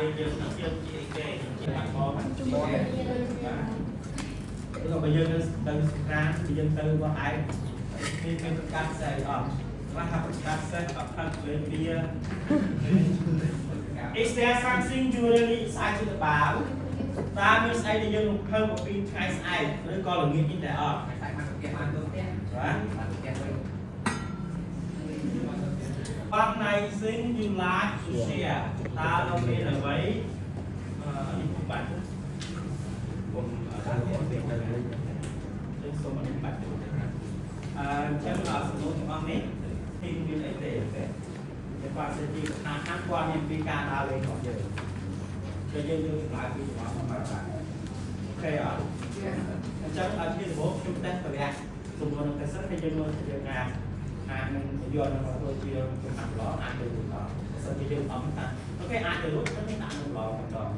យើងយើងជាអីគេជាបាក់បងបាទឬក៏បើយើងទៅទៅសង្ក្រានយើងទៅវត្តឯងមានគេប្រកាសសេះអត់ខ្លះថាប្រកាសសេះអត់ផឹកលេងបៀ Is there something you really excited about? តើមានស្អីដែលយើងរំភើបអំពីថ្ងៃស្អែកឬក៏ល្ងាចនេះដែរអត់ តែមកផ្ទះបានទៅផ្ទះ បាទ បានផ្ទះវិញ One nice thing you like to share? តើនៅមានអ្វីអឺនេះខ្ញុំបាច់ខ្ញុំអត់ទេទៅសូមអនុបាច់ទៅអឺអញ្ចឹងអត់សំណួរទាំងអស់នេះទីមានអីទេទេតែគាត់សេទីថាហាក់គាត់មានពីការដើរលេងរបស់យើងតែយើងយកចម្លើយពីទាំងអស់មកបាទ OK អត់អញ្ចឹងឲ្យជាដំបូងខ្ញុំតេស្តតម្លាក់សំណួរនឹងតេស្តហើយយើងមើលថាយើងអាចអាចនឹងយកនឹងមកធ្វើជាចំណាប់ឡងអាចទៅរួចអត់បើសិនជាយើងអត់ថា OK អាចទៅរួចទៅនេះដាក់នឹងឡងម្ដង